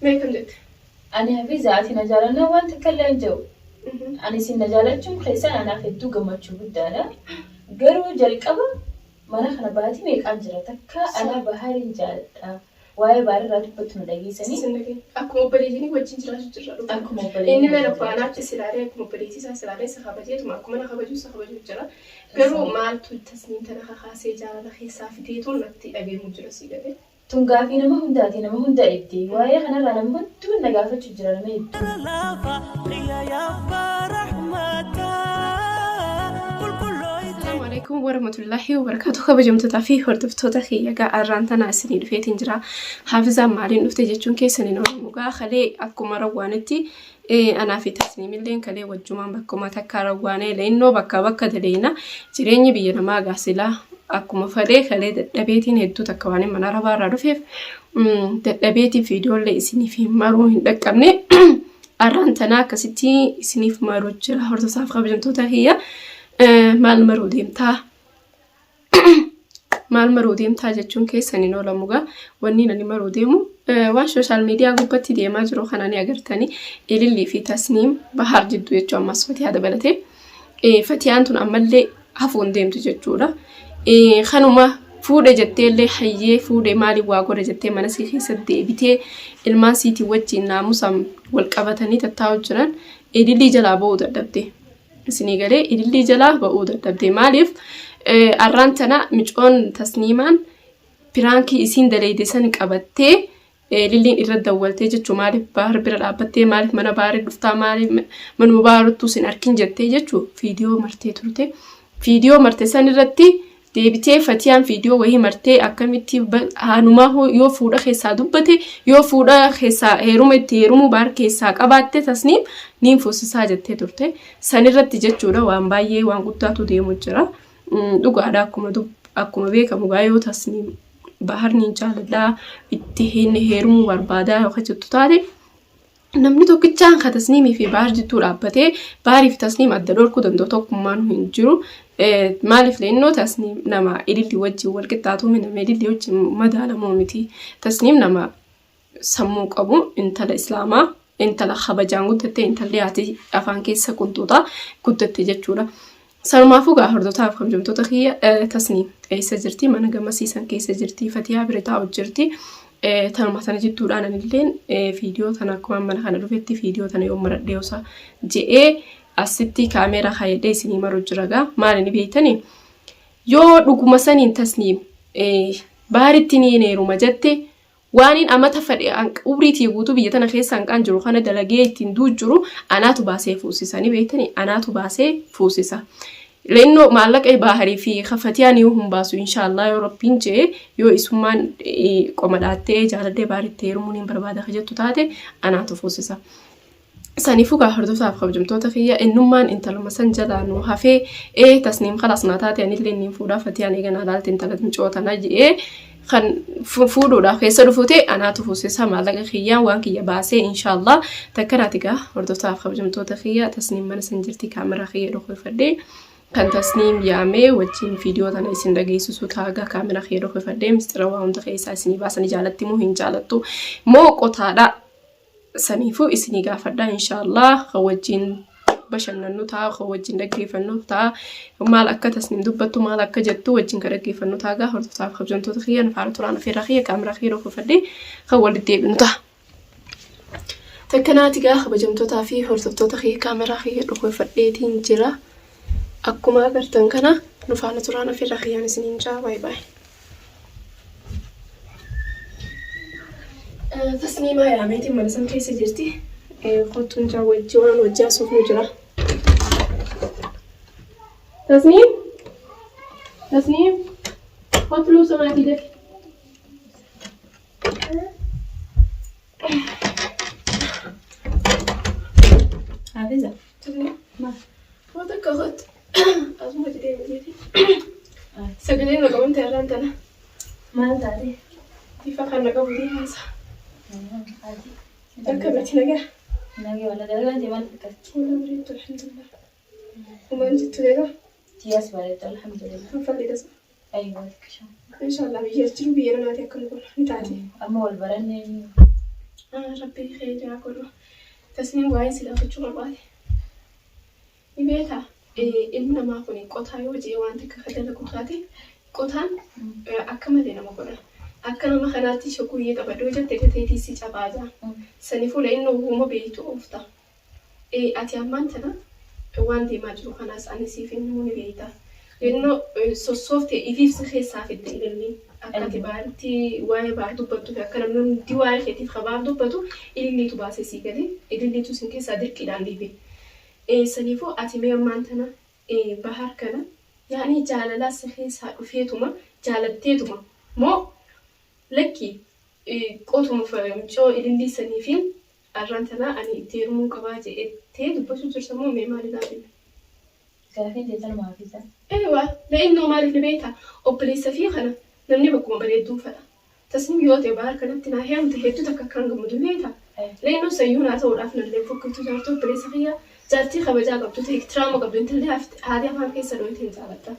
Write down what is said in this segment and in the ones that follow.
Mee kam jette? Ani Hafiza ati na jaalannaan waan takka illee hin jedhu. Ani isin na jaalachuun keessan anaaf hedduu gammachuu guddaadha. Garuu jalqaba mana kana baatii meeqaan jira takka anaa Bahariin jaaladha. Waa'ee Bahar irraa dubbattu na dhageessanii. Isin dhageenye. Akkuma obboleeyyiinii wajjin jiraachuu jirra dhugaa. Akkuma obboleeyyiinii Inni wajjin akkuma jiraachuu anaatti si ilaalee akkuma obboleettii isaa si ilaalee si kabajeetuma akkuma na kabajuu si kabajuu jira. Garuu maaltu Tasniim tana kakaasee jaalala keessaa fideetu natti dhagahamuu jira sii galee. Tun gaafii nama hundaati nama hunda dhibdi. Waa'ee kanarraa nama hunduu na gaafachuu jira nama hedduu. Assalamu alaikum warahmatullahi wabarakatuh. Kabajamtootaa fi hordoftoota kiyya gaa arraan tanaa isinii dhufeetiin jira. Haafizaan maaliin dhufte jechuun keessan hin oolamu gaa kalee akkuma rawwaanetti anaa fi Tasniimilleen kalee wajjumaan bakkuma takkaa rawwaanee leennoo bakka bakka daleena jireenyi biyya namaa gaa silaa akkuma falee kalee dadhabeetiin hedduu takka waan mana arabaa irraa dhufeef dadhabeetiin viidiyoollee isiniif hin maruu hin dhaqqabne. Arraan tanaa akkasitti isiniif maruu jira hordoftoota kabajamtoota kiyya. Maal maruu deemtaa? Maal maruu deemtaa jechuun keessan hin oolamu gaa. Wanni ani maruu deemu waan sooshaal miidiyaa gubbatti deemaa jiru kana ni agartanii. Ilillii fi Tasniim Bahaar jidduu jechuun ammas Fatiyaa dabalatee. Fatiyaan tun ammallee hafuun deemtu jechuudha. Kanuma fuudhe jettee illee hayyee fuudhe maaliif waa godhe jettee mana sii keessatti deebitee ilmaan siitii wajjin naamusaan wal qabatanii tattaa'u jiran ilillii jalaa ba'uu dadhabde. Isinii galee ilillii jalaa ba'uu dadhabde. Maaliif arraan tana micoon Tasniimaan piraankii isiin daleyde san qabattee Lilliin irra dawwaltee jechuu maaliif Baahar bira dhaabbattee maaliif mana Baharii dhuftaa maaliif manuma Baharittuu sin arkin jettee jechuu viidiyoo martee turte. Viidiyoo marte san irratti deebitee Fatiyaan viidiyoo wayii martee akkamitti haanumaa yoo fuudha keessaa dubbate yoo fuudha keessaa heeruma itti heerumuu Bahar keessaa qabaatte Tasniim niin fuusisaa jettee turte. San irratti jechuudha waan baay'ee waan guddaatu deemu jira. Dhugaadha akkuma beekamu gaa yoo Tasniim Bahar niin jaaladha itti hin heerumuu barbaada yookaan jettu taate namni tokkichaan ka Tasniimii fi Bahar jidduu dhaabbatee Baharii fi Tasniim adda dhorkuu danda'u tokkummaan hin jiru. Maaliif leennoo Tasniim nama ililli wajjin wal qixxaatuu nama ililli wajjin madaalamuu miti. Tasniim nama sammuu qabu intala islaamaa intala kabajaan guddatte intalli haati afaan keessa qunxuuxa guddatte jechuudha. Sanumaafuu gaa hordoftoota kabajamtoota kiyya Tasniim eessa jirti mana gamasiisan keessa jirti Fatiyaa bira taa'u jirti. Tanuma sana jidduudhaan anilleen viidiyoo tana akkuma mana kana dhufetti viidiyoo tana yoo maradhee osa je'ee asitti kaameeraa kaayadhee isinii maru jira gaa maali ni beektanii yoo dhuguma saniin Tasniim Baharitti ni heeruma jette Waanin amata fadhe umrii tiyya guutuu biyya tana keessa hanqaan jiru kana dalagee ittiin du'u jiru anaatu baasee fuusisa. Ni beektani anaatu baasee fuusisa. Leennoo maallaqa Baaharii fi Fatiyaan yoo hin baasu inshaallah yoo Rabbiin je'e yoo isummaan qoma dhaattee jaalallee Baaharitti heerumuun hin barbaada ka jettu taate anaatu fuusisa. Saniifuu gaa hordoftotaaf kabajamtoota kiyya innummaan intaluma san jalaa nu hafee ee Tasniim kalaas naa taate anillee niin fuudhaa Fatiyaan eega naa laalte intala micoo tana je'ee kan fuudhuudhaaf keessa dhufu ta'e anaatu fuusisa maallaqa kiyyaan waan kiyya baasee inshaallah takkanaati gaa hordoftotaaf kabajamtoota kiyya Tasniim mana san jirti kaameraa kiyya dhokoffadhee kan Tasniim yaamee wajjin viidiyoo tana isin dhageessisu taagaa kaameraa kiyya dhokoffadhee mistira waa hunda keessaa isinii baasanii jaalatti moo hin jaalattu moo qotaadha. Saniifuu isinii gaafadha inshaallah kan wajjin bashannannu ta'a kan wajjin dhaggeeffannu ta'a maal akka Tasniim dubbattu maal akka jettu wajjin kan dhaggeeffannu ta'a gaa hordoftoota kabajamtoota kiyya na faana turaan afeerraa kiyya kaameraa kiyya dhokfadhee kan walitti deebinu ta'a. Takkanaati gaa kabajamtootaa fi hordoftoota kiyya kaameraa kiyya dhokfadheetiin jira. Akkuma agartan kana nu faana turaan afeerraa kiyyaan isiniin jaa baay baay. Tasniimaa yaameetiin mana san keessa jirti. Kottuun jaa wajji waan wajji haasofnu jira. Tasniim? Tasniim? Kottu luusa maatii dafi. Hafiza. Tasniim? Maal? Waan takka kottu. Asuma jedhee mijeeti. Sagaleen na qabamte har'aan tana. Maal taate? Ifa kan na qabu deemaasa. Akka miti nagaa. Nagee wala dalagaan tee maal fakkaatti? Wala bareeddu alhamdulillah. Umaan jittu deega. Tiyyaas bareeddu alhamdulillah. Kan falli tasa. Ayyuu wal kishaa. Inshallah biyya jiru biyya namaati akkam goona ni taati. Amma wal barannee. Rabbii kheyrii haa godhu. Tasniin waa'ee si gaafachuu barbaade. Ni beektaa ilmi namaa kun qotaa yoo je'e waan takka ka dalagu taate qotaan akka malee nama godha. Akka nama kanaatti shaguyyee taphadhu yoo jette gateetii si cabaa jaa. Saniifuu la'inno huma beeytu oofta. Ati ammaan tana waan deemaa jiru kanaas ani siif hin himu ni beeyta. La'inno sossoofte ifiif si keessaa fidde ililliin. Akka ati baaritti waa'ee baar dubbattuu fi akka namni hundi waa'ee keetiif ka baar dubbatu ililliitu baasee sii gale. Ililliitu isin keessaa dirqiidhaan dhiibe. Saniifuu ati mee ammaan tana Bahar kana yaani jaalalaa si keessaa dhufeetuma jaalatteetuma moo lakki qotuma mucayoo ilillii saniifiin arraan tana ani itti heerumuun qabaa je'ettee dubbachuu jirta moo mee maali naaf himi. Gaafiin tee tanuma Hafiza. Eeywa la'innoo maaliif ni beeyta obboleessa fi kana namni bakkuma bareedduun fedha Tasnim yoo ta'e Bahar kanatti naa heerumte hedduu takka akkaan gammadu ni beeyta la'innoo sayyuu naa ta'uudhaaf nallee fokkiftuu jaartii obboleessa kiyyaa jaartii kabajaa qabdu ta iktiraama qabdu intalli haati afaan keessa dhooyte hin jaaladha.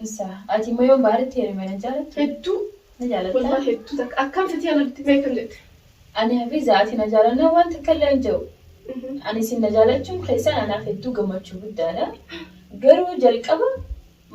Isa ati immoo yoon Baharitti heerume na jaalattu? Hedduu. Na jaalattaa? Wallahi hedduu takka akkam fetee ana bitti mee akkam jette? Ani Hafiza ati na jaalannaan waan takka illee hin jedhu. Ani isin na jaalachuun keessan anaaf hedduu gammachuu guddaadha. Garuu jalqaba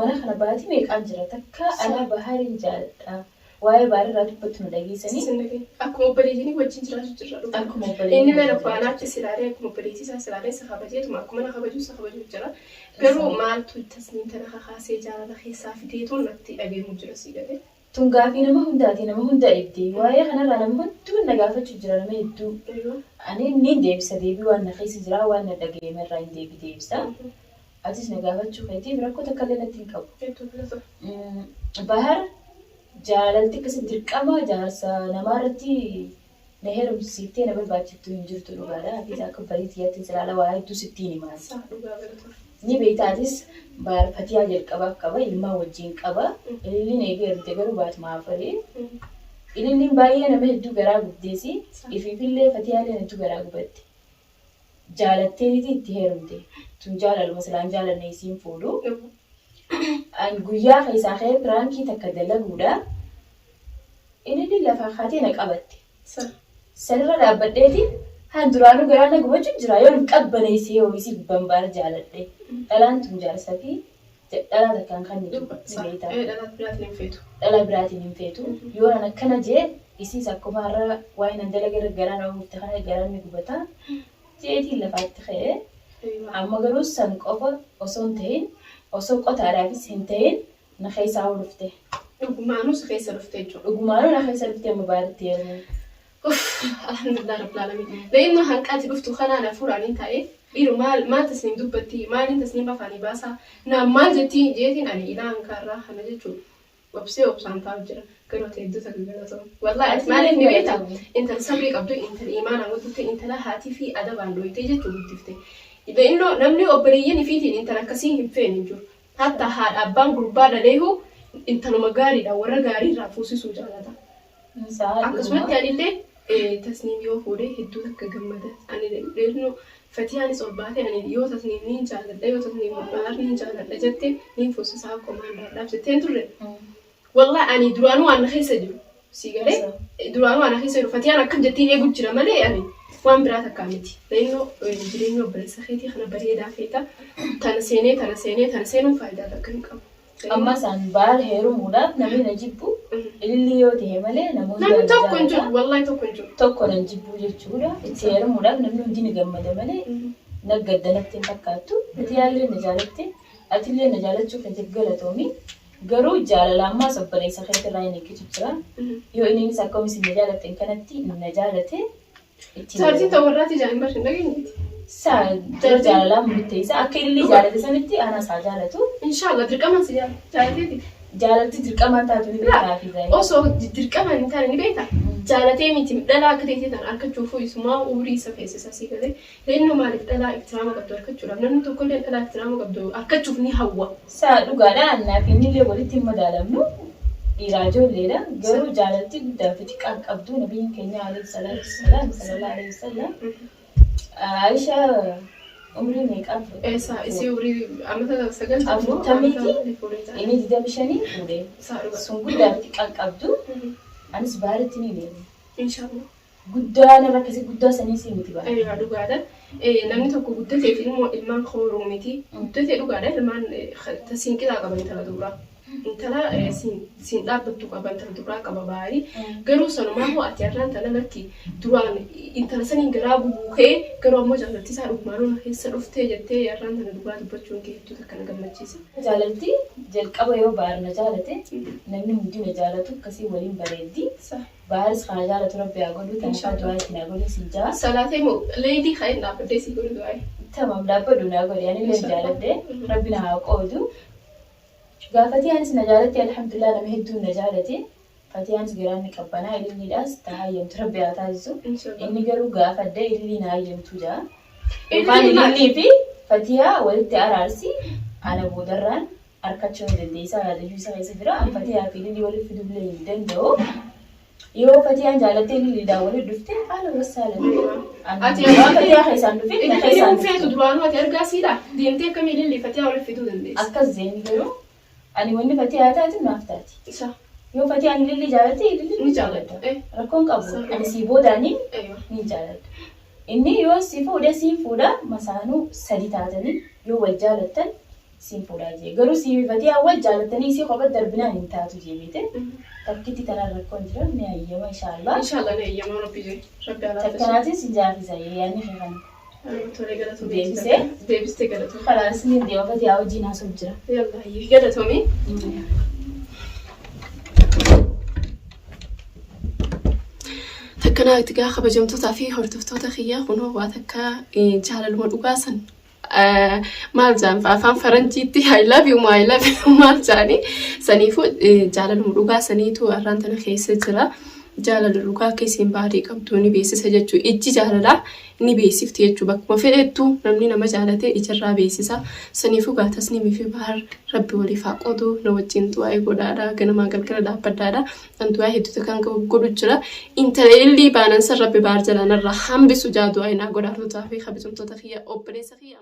mana kana baatii meeqaan jira takka anaa Bahariin jaaladha. Waa'ee Bahar irraa dubbattu na dhageessanii. Isin dhagee. Akkuma obboleeyyiinii wajjin jiraatu jirra dhugaa. Akkuma obboleeyyiin Inni wajjin bara jiraatu anaatti si ilaalee akkuma obboleettii isaa si ilaalee si kabajeetuma akkuma na kabajuu si kabajuu jira. Garuu maaltu tasniin tana kakaasee jaalala keessaa fideetu natti dhageemu jira sii galee. Tun gaafii nama hundaati nama hunda dhibdi. Waa'ee kanarraa nama hunduu na gaafachuu jira nama hedduu. Ani niin deebisa deebii waan na keessa jiraa waan na dhagayame irraa hin deebi deebisa. Atis na gaafachuu keetiif rakkoo takkallee natti hin qabu. Hedduu galatoom. Bahar jaalalti akkasi dirqama jaarsa namaa irratti na heerumsiiftee na barbaachiftu hin jirtu dhugaadha. Hafiiza akka barii tiyyaatti silaala waa hedduu sittiin himaa. Saa dhugaa galatoom. Ni beekta atis Bahar Fatiyaa jalqabaaf qaba ilmaan wajjiin qaba. Ililliin eegee heerumte garuu baatuma afurii. Ililliin baay'ee nama hedduu garaa gubdeesi. Ifiifillee Fatiyaallee hedduu garaa gubatte. Jaalatteetiti itti heerumte. Tun jaalaluma silaan jaalanne isiin fuudhu. An guyyaa keessaa ka'ee piraankii takka dalaguudha. Ililliin lafaa kaatee na qabatte. Sanirra dhaabbadheetiin han duraanuu garaan na gubachuu jira yoon qabbaneessee yoo isii gubbaan baara jaaladhe. Dhalaan tun jaarsa fi dhalaa takkaan kan ni beektaa. Dhalaa biraatiin hin feetu. Dhalaa biraatiin hin feetu. Yoo an akkana jee isiis akkuma har'a waa'ee nan dalaga irra garaan oofte kana garaan ni gubata. Jeetiin lafaatti ka'ee amma garuu san qofa osoo hin ta'in osoo qotaadhaafis hin ta'in na keessaa ol dhufte. Dhugumaanuu si keessa dhufte jechuudha. Dhugumaanuu na keessa dhufte amma baaritti heerumu. Uff alhamdulillah rabbil alamin. Leennoo hanqaati dhuftu kanaan hafuuraan hin taa'e dhiiru maal maal tasniin dubbatti maaliin tasniin afaanii baasaa naan maal jettii jeetiin ani ilaa hanqaarraa kana jechuudha. Obsee obsaan taa'u jira. Garuu ati hedduu takka galatoom. Wallahi ati maaliif ni beekta? Intala sabrii qabdu, intala imaanaan guddatte, intala haatii fi adabaan dhooytee jechuu guddifte. Leennoo namni obboleeyyan ifiitiin intala akkasii hin feene hin jiru. Hatta haadha abbaan gurbaa dhaleehu intaluma gaariidha warra gaariirraa fuusisuu jaalata. Akkasumatti anillee Tasniim yoo fuudhe hedduu takka gammada. Ani leennoo Fatiyaanis ol baatee ani yoo Tasniim niin jaaladha yoo Tasniim Bahar niin jaaladha jette niin fuusisaa komaandaadhaaf jetteen turre. Wallahi ani duraanuu waan na keessa jiru sii galee duraanuu waan na keessa jiru Fatiyaan akkam jettiin eegu jira malee ani waan biraa takkaa miti. Leennoo jireenya obboleessa keetii kana bareedaa feeta tana seenee tana seenee tana seenuun faayidaa takka hin qabu. Amma isaan Bahar heerumuudhaaf namni na jibbu ilillii yoo ta'e malee namoonni Namni na tokko hin jaalata. jiru wallahi tokko hin jiru. Tokko nan jibbuu jechuudha. Itti heerumuudhaaf namni hundi ni gammada malee na gadda natti hin fakkaattu. Fatiyaallee na jaalatte atillee na jaalachuu keetiif galatoomi. Garuu jaalala ammaas obboleessa keetirraa hin eeggitu jira. Yoo inninis akkuma isin na jaalattan kanatti na jaalate itti Jaartiin heeruma. ta'u warraati jaan bar hin dhageenyeeti. Saa dura jaalalaan murteessa. Akka ilillii jaalate sanitti anas haa jaalatu. Inshallah dirqamaan si jaalateeti. Jaalalti dirqamaan taatu ni beektaa fi zaayii. Osoo dirqamaan hin taane ni beekta. Jaalatee miti dhalaa akka ta'e tan argachuufuu isumaa umrii isa feesisa sii galee. Leennoo maaliif dhalaa iktiraama qabdu argachuudhaaf namni tokkollee dhalaa iktiraama qabdu argachuuf ni hawwa. Saa dhugaadha annaa fi innillee walitti hin madaalamnu. Dhiiraa ijoolleedha. Garuu jaalalti guddaa fi xiqqaan qabdu nabiyyiin keenya alayhi salaatu wassalaam sallallahu alayhi wasallam Aisha umrii meeqaan fuudhe? Eessa isii umrii amata 9 Afurtamiiti inni 25 fuudhe. Isaa dhugaa. Sun guddaa fi xiqqaan qabdu. Anis baaritti ni deema. Inshallah. Guddaa nama akkasii guddaa sanii sii miti baay'ee. Egaa dhugaadha. Namni tokko guddateef ilmoo ilmaan kooruu miti. Guddatee dhugaadha ilmaan siin qixaa qaba intala duraa. Intala siin dhaabbattu qaba intala duraa qaba baay'ee. Garuu sanumaa hoo ati har'aan tana lakki duraan intala saniin garaa gubuu kee garuu ammoo jaalalti isaa dhugumaan na keessa dhuftee jettee har'aan tana dhugaa dubbachuun kee hedduu takka na gammachiisa. Jaalalti jalqaba yoo Bahar na jaalate namni hundi na jaalatu akkasii waliin bareeddi. Baharis kana jaalatu rabbi haa godhu tana faa du'aa itti naa godhi sin jaa. Salaatee moo leeylii ka'een dhaabbadhee sii godhu du'aayi. Tamam dhaabbadhu naa godhi anillee jaaladhe rabbi na haa qoodu. Gaa Fatiyaanis na jaalatti alhamdulillah nama hedduun na jaalate. Fatiyaanis garaan ni qabbanaa ililliidhaas ta hayyamtu rabbi haa taasisu. Inni garuu gaafadhe ilillii na hayyamtu jaa. Yookaan ilillii fi Fatiyaa walitti araarsi ana boodarraan arkachuu ni dandeessaa yaadayyuu isa keessa jira. An Fatiyaa fi Lilii walitti fidullee hin danda'u. Yoo Fatiyaan jaalattee Liliidhaan walitti dhufte haala wassaalan. Ati Waan Fatiyaa keessaan dhufin na keessaan Ililliin feetu duraanuu ati argaa siidha. Deemtee akkamii Lilii Fatiyaa walitti fiduu dandeessa? Akkas zeeni garuu ani wanni Fatiyaa taatu naaf taati. Isa. Yoo Fatiyaan Lilii jaalatte Lilii Ni jaaladha. Rakkoon qabu. Ani sii boodaanii ni jaaladha. Inni yoo si fuudhe siin fuudha masaanuu sadi taatanii yoo wal jaalattan siin fuudhaa jee. Garuu sii fi Fatiyaa wal jaalattanii isii kopha darbinaan hin taatu jee beete. Takkitti tanaan rakkoon jira ni hayyama inshaallah. Inshallah ni hayyama rabbi jee. Rabbi alaa taasisu. Takkanaatiin sin jaafisa yaadni kee kana. Tolee galatoomii. Deebisee? Deebistee galatoomii. Kalaas ni deema Fatiyaa wajjin haasa'u jira. Yalla galatoomii. Takkanaa itti gaa kabajamtootaa fi hordoftoota kiyyaa kunoo waa takka jaalaluma dhugaa san maal jaan afaan faranjiitti I love you I love you maal jaani saniifuu jaalaluma dhugaa saniitu har'aan tana keessa jira. Jaalala dhugaa akka isiin baarii qabdu ni beeksisa jechuudha. Ijji jaalalaa ni beeksifti jechuudha. Bakkuma fedhettu namni nama jaalate ijarraa beeksisa. Saniifuu gaa Tasniimii fi Bahar rabbi waliif haa qoodu na wajjin du'aa godhaadha. Ganamaa galgala dhaabbadhaadha. An du'aa hedduutu kan godhu jira. Intala ilillii baanan san rabbi Bahar jalaa narraa hambisu jaa du'aa naa godhaa fi kabajamtoota kiyya obboleessa kiyya.